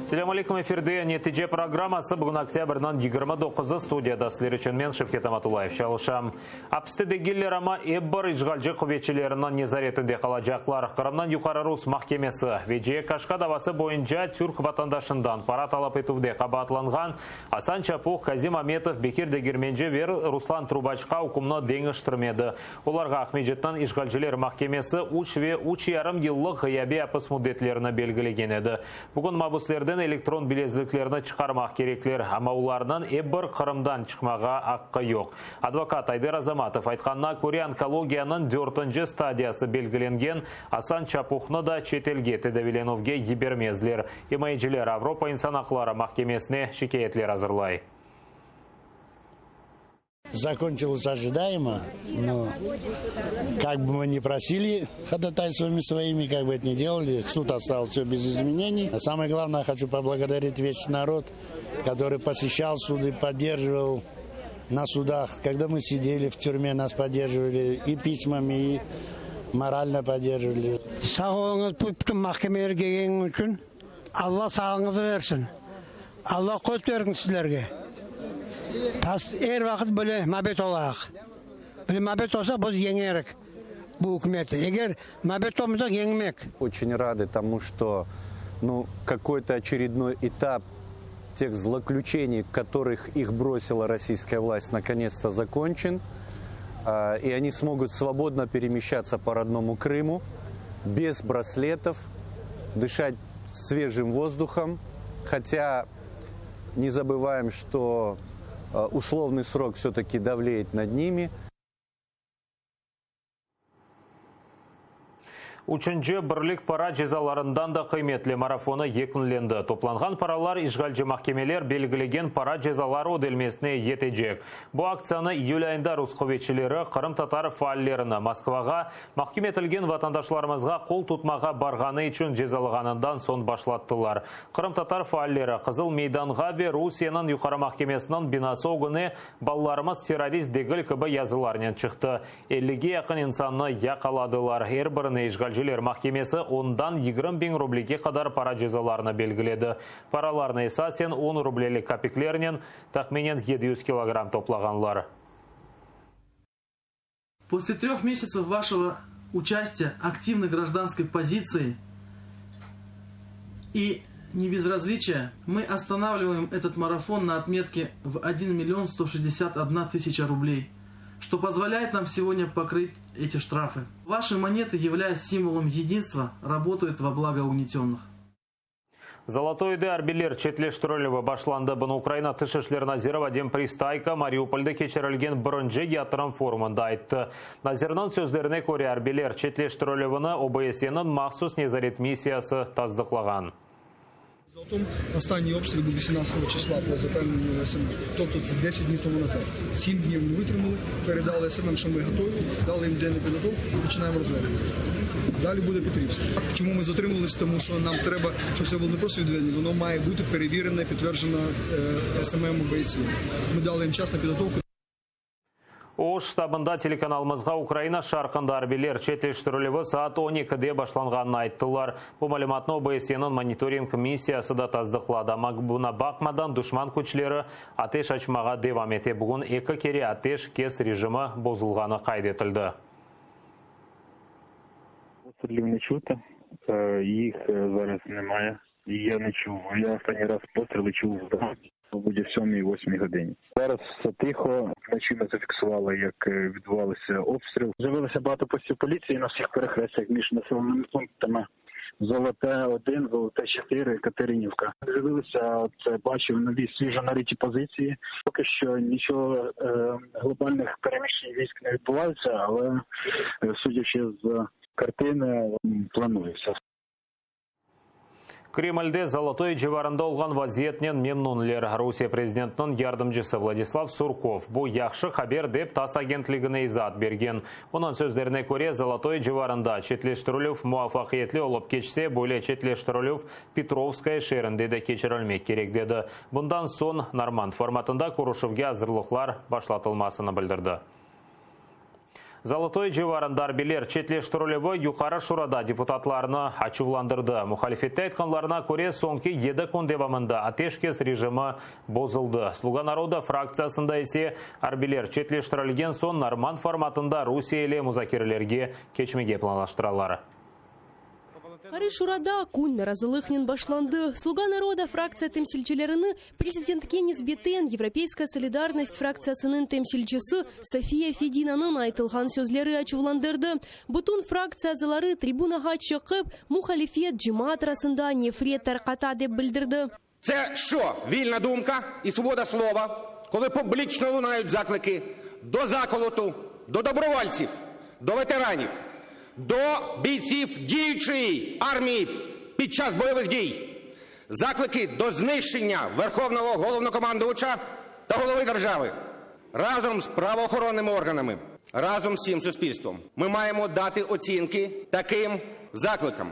Selâm aleyküm, efirde Netice programması, bugün oktâbrniñ 29-ı, studiyada sizler içün men, Şevket Amatullayev, çalışam. Apiste degiller, amma ep bir işğalci quvetçileriniñ nezaretinde qalacaqlar. Qırımnıñ Yuqarı rus mahkemesi, Veciye Kaşka davası boyunca türk vatandaşından para talap etüvde qabaatlanğan Asan Çapuh, Kazim Ametov, Bekir Degermenci ve Ruslan Trubaçqa ükümni deñiştirmedi. Olarğa Aqmescitniñ işğalciler mahkemesi üç ve üç yarım yıllıq ğıyabiy apis müddetlerini belgilegen edi. Bugün mabüslerden elektron bilezliklerini çıqarmaq kerekler, amma olarnıñ ep bir Qırımdan çıqmağa aqqı yoq. Advokat Ayder Azamatov aytqanına köre, onkologiyanıñ dörtünci stadiyası belgilengen Asan Çapuhnı da çetelge tedaviylenüvge yibermezler. İmayeciler Avropa insan aqları mahkemesine şikâyetler azırlay. Закончилось ожидаемо, но как бы мы ни просили ходатайствами своими, как бы это ни делали, суд оставил все без изменений. А самое главное, я хочу поблагодарить весь народ, который посещал суды, поддерживал на судах. Когда мы сидели в тюрьме, нас поддерживали и письмами, и морально поддерживали. Sağ oluñız bu bütün mahkemelerge kelgeniñiz içün. Alla sağlıñızı versin. Alla quvet bersin sizlerge. Biz er vaqıt böyle mabet olayıq. Böyle mabet olsaq biz yeñerik bu ükümeti. Eger mabet olmasaq yeñmek. Oçün rады tomu, çto, nu, kakoy-to oçerednoy etap teh zloklüçeniy, kotorıh ih brosila rossiyskaya vlast, nakonets-to zakonçen, i oni smogut svobodno peremeşçatsya po rodnomu Krımu, bez brasletov, dışat svejim vozduhom, hotâ ne zabıvayem, çto uslovnıy srok vse-taki davleyet nad nimi. Üçünci Birlik para cezalarından da qıymetli marafonı yekünlendi. Toplanğan paralar işğalci mahkemeler belgilegen para cezaları ödelmesine yetecek. Bu aktsiyanı iyül ayında rus quvetçileri qırımtatar faallerini Moskvağa mahküm etilgen vatandaşlarımızğa qol tutmağa barğanı içün cezalağanından soñ başlattılar. Qırımtatar faalleri Qızıl meydanğa ve Rusiyeniñ Yuqarı mahkemesiniñ binası ögüne Balalarımız terrorist degil kibi yazılarnen çıqtı. Ellige yaqın insannı yaqaladılar. Er birine işğalciler mahkemesi ondan 20 biñ rublege qadar para cezalarını belgiledi. Paralarnı esasen on rublelik kapiklernen, tahminen 700 kilogramm toplağanlar. После трех месяцев вашего участия, активной гражданской позиции и небезразличия, мы останавливаем этот марафон на отметке в 1 миллион 161 тысяча рублей, что позволяет нам сегодня покрыть эти штрафы. Ваши монеты, являясь символом единства, работают во благо угнетенных. Zolotoyde arbiyler çetleştirilüvi başlandı. Bunı Ukraina Tış işler naziri Vadim Pristayko Mariupolde keçirilgen birinci yatırım forumında ayttı. Nazirniñ sözlerine köre, arbiyler çetleştirilüvini OBSYeniñ mahsus nezaret missiyası tasdıqlağan. Останній обстріл був 18 числа по запевненню СММ. Тобто це 10 днів тому назад. 7 днів ми витримали, передали СММ, що ми готові, дали їм денну підготовку і починаємо розведення. Далі буде Петрівський. Чому ми затримались? Тому що нам треба, щоб це було не просто відведення, воно має бути перевірене, підтверджено СММ ОБСЄ. Ми дали їм час на підготовку. Öz ştabında telekanalımızğa Ukraina şarqında arbiyler çetleştirilüvi saat on ekide başlanğanını ayttılar. Bu malümatnı OBSYeniñ monitoring missiyası da tasdıqladı. Amma buña baqmadan, duşman küçleri ateş açmağa devam ete. Bugün eki kere ateş kes rejimi bozulğanı qayd etildi. Posтрілів ne çути, їх зараз немає. Я не чув. Я останній раз постріли чув мабуть, о сьомій-восьмій годині. Зараз все тихо. Вночі ми зафіксували, як відбувався обстріл. З'явилося багато постів поліції на всіх перехрестях між населеними пунктами Золоте 1, Золоте 4, Катеринівка. З'явилися, от бачив нові свіжо нариті позиції. Поки що нічого глобальних переміщень військ не відбувається, але, судячи з картини, планується. Kremlde Zolotoye civarında olğan vaziyetnen memnünler. Rusiye prezidentiniñ yardımcısı Vladislav Surkov bu yahşı haber dep TASS agentligine izaat bergen. Onıñ sözlerine köre, Zolotoye civarında çetleştirilüv muvafaqiyetli olıp keçse, böyle çetleştirilüv Petrovskoye şeerinde de keçirilmek kerek, dedi. Bundan soñ Normand formatında körüşüvge azırlıqlar başlatılmasını bildirdi. Zolotoye civarında arbiyler çetleştirilüvi Yuqarı Şurada deputatlarnı açuvlandırdı. Muhalifette aytqanlarına köre, soñki yedi kün devamında ateşkes rejimi bozuldı. Sluga naroda fraktsiyasında ise arbiyler çetleştirilgen soñ normand formatında Rusiye ile muzakerelerge keçmege planlaştıralar. Yuqarı Şurada kün narazılıqnen başlandı. Sluga naroda fraktsiya temsilcilerini prezidentke nisbeten Yevropeyskaya solidarnost fraktsiyasınıñ temsilcisi Sofiya Fedinanıñ aytılğan sözleri açuvlandırdı. Bütün fraktsiya azaları tribunağa çıqıp, muhalifet cemaat arasında nefret tarqata, dep bildirdi. Це що, вільна думка і свобода слова, коли публічно лунають заклики до заколоту, до добровольців, до ветеранів, до бійців діючої армії під час бойових дій, заклики до знищення Верховного Головнокомандувача та голови держави? Разом з правоохоронними органами, разом з всім суспільством ми маємо дати оцінки таким закликам.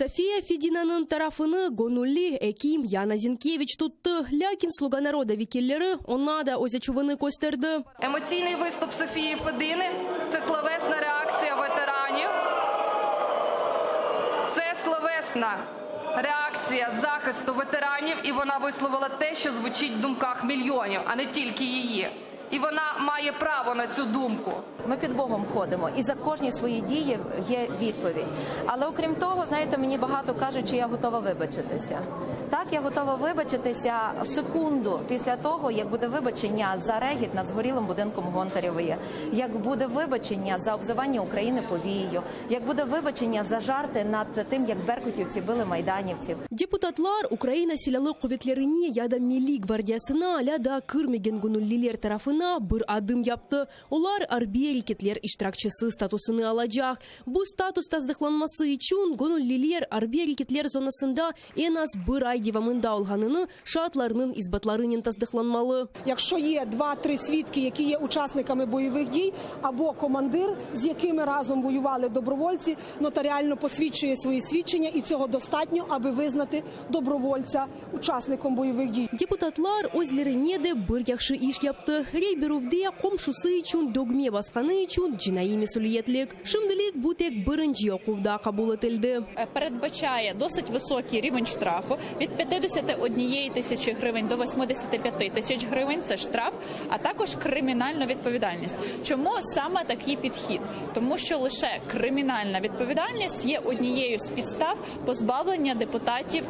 Sofiya Fedinanıñ tarafını göñülli ekim Yana Zinkeviç tuttı, lâkin Sluga naroda vekilleri oña da öz açuvını kösterdi. Емоційний виступ Софії Федини – це словесна реакція ветеранів. Це словесна реакція захисту ветеранів, і вона висловила те, що звучить в думках мільйонів, а не тільки її. І вона має право на цю думку. Ми під Богом ходимо, і за кожні свої дії є відповідь. Але окрім того, знаєте, мені багато кажуть, чи я готова вибачитися. Так, я готова вибачитися секунду після того, як буде вибачення за регіт над згорілим будинком Гонтарєвої, як буде вибачення за обзивання України повією, як буде вибачення за жарти над тим, як беркутівці били майданівців. Deputatlar Ukraina Silâlı quvetlerine ya da Milliy gvardiyasına alâ daa kirmegen göñülliler tarafına bir adım yaptı. Olar arbiy areketler iştirakçisi statusını alacaq. Bu status tasdıqlanması içün göñülliler arbiy areketler zonasında eñ az bir ay devamında olğanını şaatlarnıñ isbatlarınen tasdıqlanmalı. Якщо є два-три свідки, які є учасниками бойових дій, або командир, з якими разом воювали добровольці, нотаріально посвідчує свої свідчення, і цього достатньо, аби визнати добровольця учасником бойових дій. Deputatlar özlerine de bir yahşı iş yaptı, rey berüvde qomşusı içün dögme basqanı içün cinaiy mesüliyetlik. Şimdilik bu tek birinci oquvda qabul etildi. Передбачає досить високий рівень штрафу від 51 тисячі гривень до 85 тисяч гривень, це штраф, а також кримінальну відповідальність. Чому саме такий підхід? Тому що лише кримінальна відповідальність є однією з підстав позбавлення депутатів,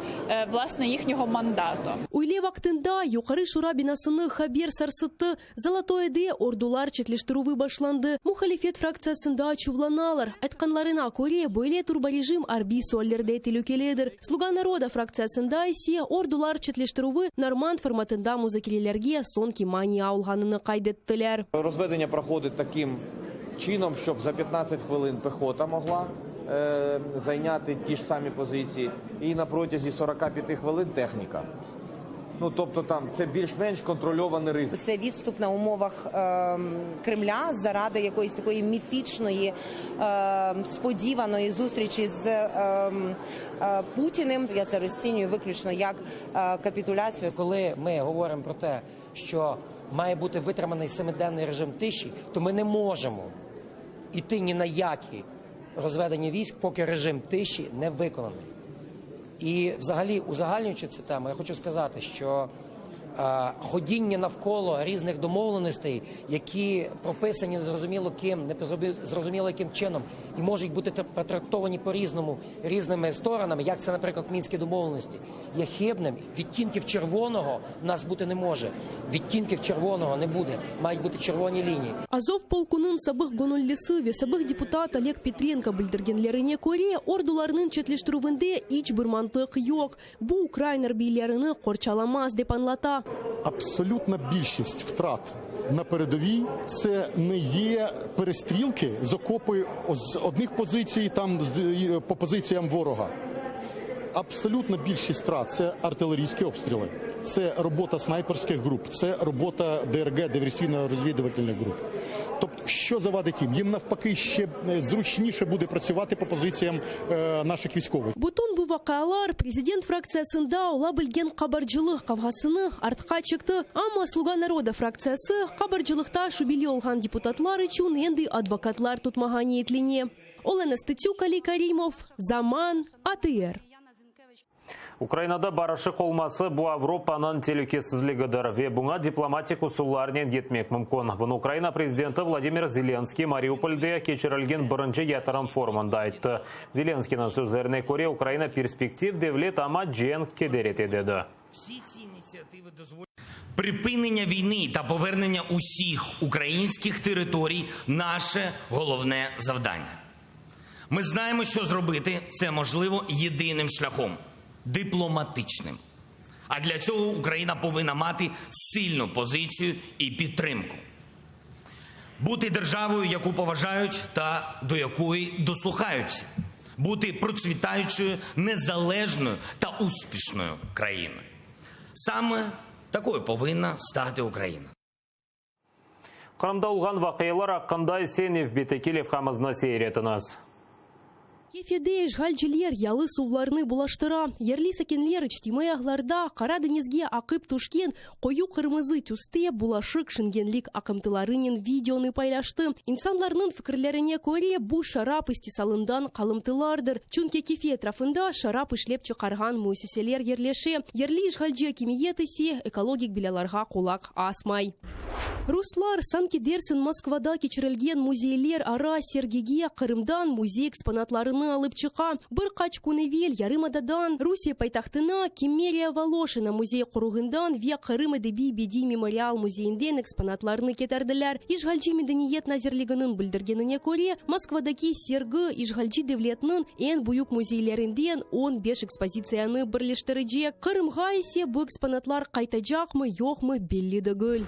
власне, їхнього мандату. Üyle vaqtında Yuqarı Şura binasını haber sarsıttı, Zolotoyede ordular çetleştirüvi başlandı. Muhalifet fraktsiyasında açuvlanalar. Aytqanlarına köre, böyle turborejim arbiy suallerde telükelidir. Sluga naroda fraktsiyasında ise ordular çetleştirüvi normand formatında muzakerelerge soñki mania olğanını qayd ettiler. Розведення проходить таким чином, щоб за 15 хвилин пехота могла зайняти ті ж самі позиції, і на протязі 45 хвилин техніка. Ну, тобто там це більш-менш контрольований ризик. Це відступ на умовах Кремля заради якоїсь такої міфічної, сподіваної зустрічі з Путіним. Я це розцінюю виключно як капітуляцію. Коли ми говоримо про те, що має бути витриманий семиденний режим тиші, то ми не можемо йти ні на які розведення військ, поки режим тиші не виконаний. І взагалі, узагальнюючи цю тему, я хочу сказати, що ходіння навколо різних домовленостей, які прописані незрозуміло ким, не зрозуміло яким чином, і можуть бути протрактовані по-різному різними сторонами, як це, наприклад, Мінські домовленості, є хибним. Відтінків червоного в нас бути не може. Відтінків червоного не буде. Мають бути червоні лінії. Azov polkunıñ sabıq göñüllisi ve sabıq deputat Oleg Petrenko bildirgenlerine köre, ordularnıñ çetleştirüvinde iç bir mantıq yoq. Bu ukrain arbiylerini qorçalamaz, dep añlata. Абсолютна більшість втрат на передовій це не є перестрілки з окопи з одних позицій там по позиціям ворога. Абсолютна більшість втрат це артилерійські обстріли, це робота снайперських груп, це робота ДРГ, диверсійно-розвідувальних груп. Тобто, що завадить їм? Їм навпаки ще зручніше буде працювати по позиціям наших військових. Bütün bu vaqialar prezident fraktsiyasında ola bilgen qabarcılıq qavğasını artqa çekti. Amma Sluga naroda fraktsiyası qabarcılıqta şübeli olğan deputatlar içün endi advokatlar tutmağa niyetlene. Olena Stetsük, Ali Karimov, Zaman, ATR. Ukrainada barışıq olması, bu Avropanıñ telükesizligidir ve buña diplomatik usullarnen yetmek mümkün. Bunı Ukraina prezidenti Vladimir Zelenskiy Mariupolde keçirilgen birinci yatırım forumında ayttı. Zelenskiyniñ sözlerine köre, Ukraina perspektiv devlet, amma cenk keder ete, dedi. Припинення війни та повернення усіх українських територій – наше головне завдання. Ми знаємо, що зробити це можливо єдиним шляхом – дипломатичним. А для цього Україна повинна мати сильну позицію і підтримку. Бути державою, яку поважають та до якої дослухаються. Бути процвітаючою, незалежною та успішною країною. Саме такою повинна стати Україна. Qırımda olğan vaqialar aqqında ise nevbetteki levhamıznı seyir etiñiz. Kefede işğalciler yalı suvlarını bulaştıra. Yerli sakinler içtimaiy ağlarda Qara deñizge aqıp tüşken qoyu qırmızı tüste bulaşıq şingenlik aqıntılarınen videonı paylaştı. İnsanlarnıñ fikirlerine köre, bu şarap istisalından qalımtılardır, çünki Kefe etrafında şarap işlep çıqarğan müessiseler yerleşe, yerli işğalci akimiyet ise ekologik belâlarğa qulaq asmay. Ruslar, sanki dersiñ Moskvada keçirilgen müzeyler ara sergige Qırımdan müzey eksponatlarını alıp çıqa. Bir qaç kün evel yarımadadan Rusiye paytahtına Kimmeriya Voloşina müzey qoruğından ve Qırım edebiy-bediy memorial müzeyinden eksponatlarnı ketirdiler. İşğalci Medeniyet nazirliginiñ bildirgenine köre, Moskvadaki sergi işğalci devletniñ eñ büyük müzeylerinden on beş ekspozitsiyanı birleştirecek. Qırımğa ise bu eksponatlar qaytacaqmı, yoqmı belli degil.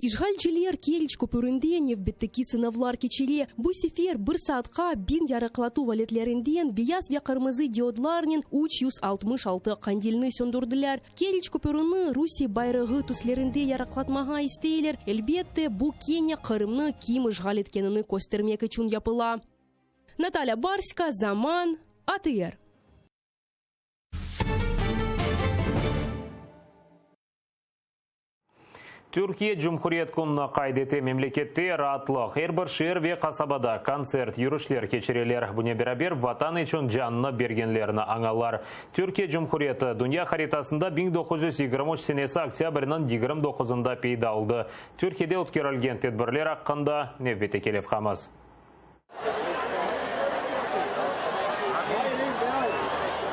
İşğalciler Keriç köpürinde nevbetteki sınavlar keçire. Bu sefer bir saatqa 1000 yarıqlatuv aletlerinden beyaz ve qırmızı diodlarnen 366 qandilni söndürdiler. Keriç köpürini Rusiye bayrağı tüslerinde yarıqlatmağa isteyler. Elbette, bu kene Qırımnı kim işğal etkenini köstermek içün yapıla. Natalya Barska, Zaman, ATR. Türkiye Cumhuriyet kününi qayd ete. Memlekette raatlıq, er bir şeer ve qasabada kontsert, yürüşler keçireler. Bunen beraber, Vatan içün canını bergenlerni añalar. Türkiye Cumhuriyeti dünya haritasında 1923 senesi oktâbrniñ 29-ında peyda oldı. Türkiyede ötkerilgen tedbirler aqqında nevbetteki levhamız.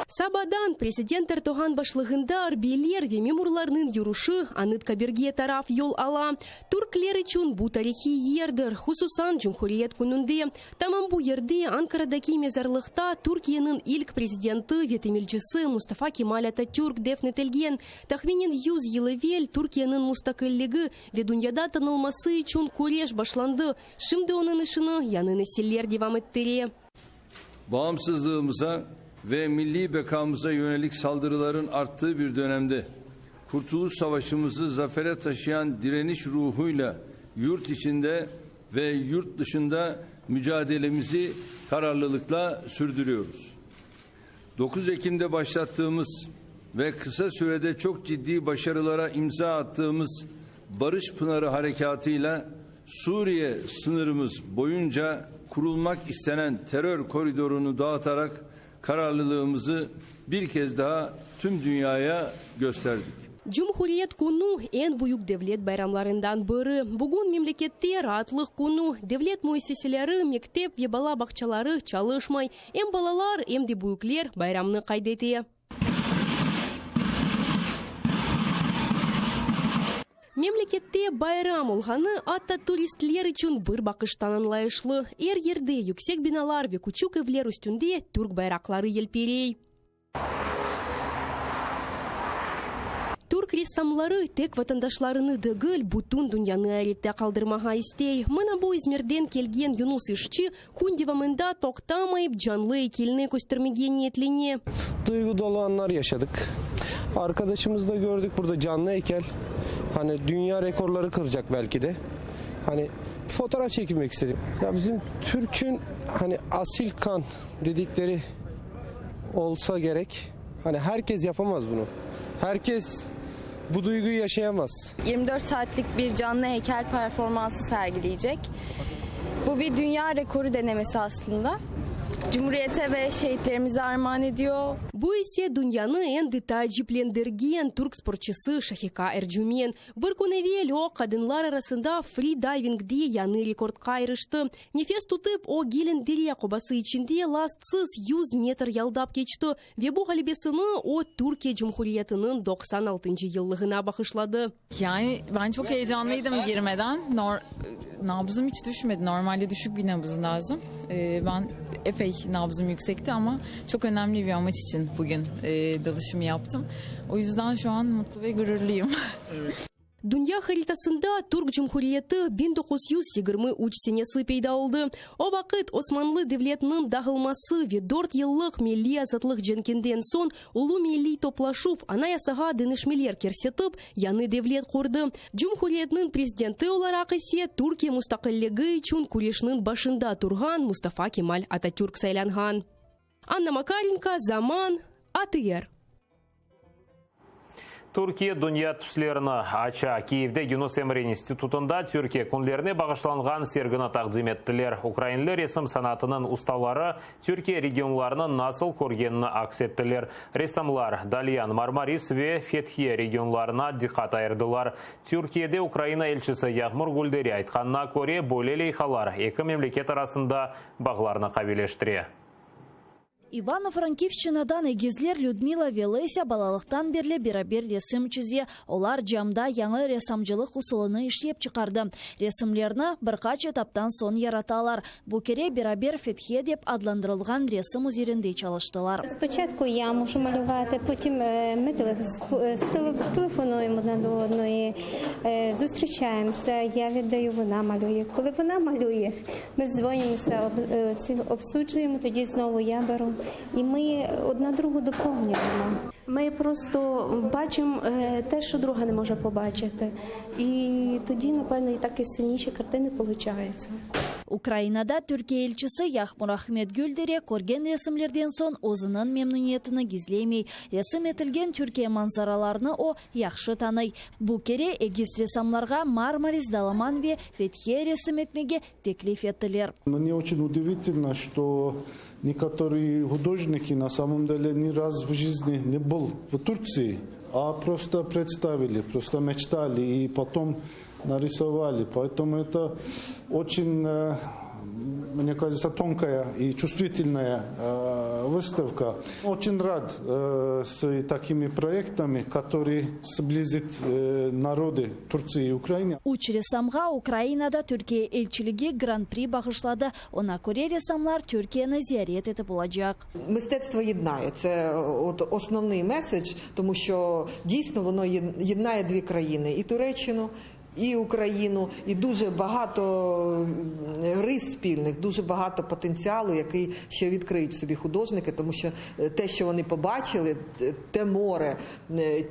Sabadan prezident Erdoğan başlığında arbiyler ve memurlarnıñ yürüşi Anıtkabirge taraf yol ala. Türkler içün bu tarihiy yerdir, hususan Cumhuriyet kününde. Tamam bu yerde, Ankaradaki mezarlıqta Türkiyeniñ ilk prezidenti ve temelcisi Mustafa Kemal Atatürk defn etilgen. Tahminen yüz yıl evel Türkiyeniñ mustaqilligi ve dünyada tanılması içün küreş başlandı. Şimdi onıñ işini yañı nesiller devam ettire. Bağımsızlığımıza ve milliy bekamıza yönelik saldırıların arttığı bir dönemde Kurtuluş Savaşımızı zafere taşıyan direniş ruhuyla yurt içinde ve yurt dışında mücadelemizi kararlılıkla sürdürüyoruz. 9 Ekim'de başlattığımız ve kısa sürede çok ciddi başarılara imza attığımız Barış Pınarı Harekatı'yla Suriye sınırımız boyunca kurulmak istenen terör koridorunu dağıtarak kararlılığımızı bir kez daha tüm dünyaya gösterdik. Cumhuriyet künü eñ büyük devlet bayramlarından biri. Bugün memlekette raatlıq künü. Devlet müessiseleri, mektep ve bala bağçaları çalışmay. Em balalar, em de büyükler bayramnı qayd ete. Memlekette bayram olğanı atta turistler içün bir baqıştan añlayışlı. Er yerde yüksek binalar ve küçük evler üstünde türk bayraqları yelpirey. Türk ressamları tek vatandaşlarını degil, bütün dünyanı ayrette qaldırmağa istey. Mına bu İzmirden kelgen Yunus İşçi kün devamında toqtamayıp canlı eykelni köstermege niyetlene. Duygu dolu anlar yaşadık. Arkadaşımızı da gördük burada canlı heykel. Hani dünya rekorları kıracak belki de. Hani fotoğraf çekilmek istedim. Ya bizim Türk'ün hani asil kan dedikleri olsa gerek. Hani herkes yapamaz bunu. Herkes bu duyguyu yaşayamaz. 24 saatlik bir canlı heykel performansı sergileyecek. Bu bir dünya rekoru denemesi aslında. Cumhuriyete ve şehitlerimize armağan ediyor. Bu ise dünyanı endi taaciplendirgen türk sportçısı Şahika Ercümen. Bir kün evel o, qadınlar arasında fri-dayvingde yañı rekordqa irişti. Nefes tutıp, o, Gelin-Dere qobası içinde lastsız 100 metr yaldap keçti ve bu ğalebesini o, Türkiye Cumhuriyetiniñ 96 altıncı yıllığına bağışladı. Yani ben çok heyecanlıydım girmeden. Nor nabzım hiç düşmedi. Normalde düşük bir nabız lazım. Ben epey nabzım yüksekti ama çok önemli bir amaç için bugün dalışımı yaptım. O yüzden şu an mutlu ve gururluyum. Dünya haritasında Türk Cumhuriyeti 1923 senesi peyda oldı. O vaqıt Osmanlı devletiniñ dağılması ve dört yıllıq milliy azatlıq cenkinden soñ ulu milliy toplaşuv Anayasağa deñişmeler kirsetip, yañı devlet qurdı. Cumhuriyetniñ prezidenti olaraq ise Türkiye mustaqilligi içün küreşniñ başında turğan Mustafa Kemal Atatürk saylanğan. Anna Makarenko, Zaman, ATR. Türkiye dünya tüslerini aça. Kiyevde Yunus Emre institutında Türkiye künlerine bağışlanğan sergini taqdim ettiler. Ukrainli resim sanatınıñ ustaları Türkiye regionlarını nasıl körgenini aks ettiler. Ressamlar Dalyan, Marmaris ve Fethiye regionlarına diqqat ayırdılar. Türkiyede Ukraina elçisi Yağmur Gülderi aytqanına köre, böyle leyhalar eki memleket arasında bağlarnı qaviyleştire. İvano-Frankivşçınadan egizler Lüdmila ve Lesâ balalıqtan berli beraber resim çize. Olar camda yañı ressamcılıq usulını işlep çıqardı. Resimlerni bir qaç etaptan soñ yaratalar. Bu kere beraber Fethiye dep adlandırılğan resim üzerinde çalıştılar. Spoçatku ya можу малювати, потім ми телефонуємо одна до одної, зустрічаємося, я віддаю, вона малює. Коли вона малює, ми дзвонимося, обсуджуємо, тоді знову я беру. І ми одна другу доповнюємо. Ми просто бачимо те, що друга не може побачити. І тоді, напевно, і такі сильніші картини получаються. Ukrainada Türkiye elçisi Yağmur Ahmet Güldere körgen resimlerden soñ özüniñ memnüniyetini gizlemey. Resim etilgen Türkiye manzaralarını o, yahşı tanıy. Bu kere egiz ressamlarğa Marmaris, Dalaman ve Fethiye resim etmege teklif ettiler. Мне очень удивительно, что некоторые художники на самом деле ни раз в жизни не был в Турции, а просто представили, просто мечтали и потом нарисовали. Поэтому это очень, мне кажется, тонкая и чувствительная выставка. Очень рад с такими проектами, которые сблизит народы Турции и Украины. Üç ressamğa Ukrainada Türkiye elçiligi Gran-pri bağışladı. Oña köre ressamlar Türkiyeni ziyaret etip olacaq. Мистецтво єднає. Це от основний меседж, тому що дійсно воно єднає дві країни – і Туреччину, і Україну, і дуже багато рис спільних, дуже багато потенціалу, який ще відкриють собі художники, тому що те, що вони побачили, те море,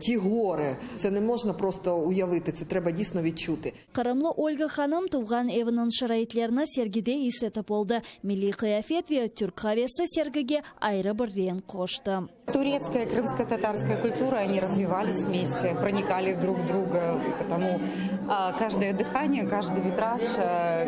ті гори, це не можна просто уявити, це треба дійсно відчути. Qırımlı Olga hanım tuvğan eviniñ şaraitlerini sergide is etip oldı. Milliy qıyafet ve türk qavesi sergige ayrı bir renk qoştı. Турецкая и крымско-татарская культура, они развивались вместе, проникали друг в друга, потому каждое дыхание, каждый витраж,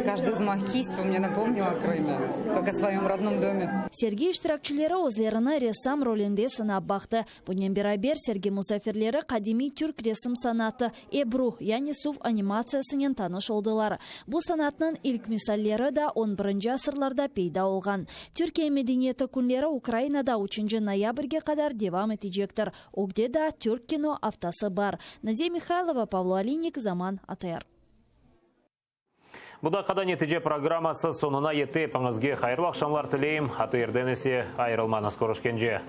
каждый взмах кисти мне напомнил о Крыме, как о своем родном доме. Sergi iştirakçileri özlerini ressam rolünde sınap baqtı. Bunen beraber, sergi musafirleri qadimiy türk resim sanatı, ebru, yani suv animatsiyasınen tanış oldılar. Bu sanatnıñ ilk misalleri da on birinci asırlarda peyda olğan. Türkiye medeniyeti künleri Ukrainada üçünci noyabrge qadar devam etecektir. Ögde daa Türk kino aftası bar. Nadiya Mihaylova, Pavlo Olinik, Zaman, ATR. Bu daqqada Netice programması soñuna yetti. Epiñizge hayırlı aqşamlar tileyim. ATRden ise ayırılmañız. Körüşkence.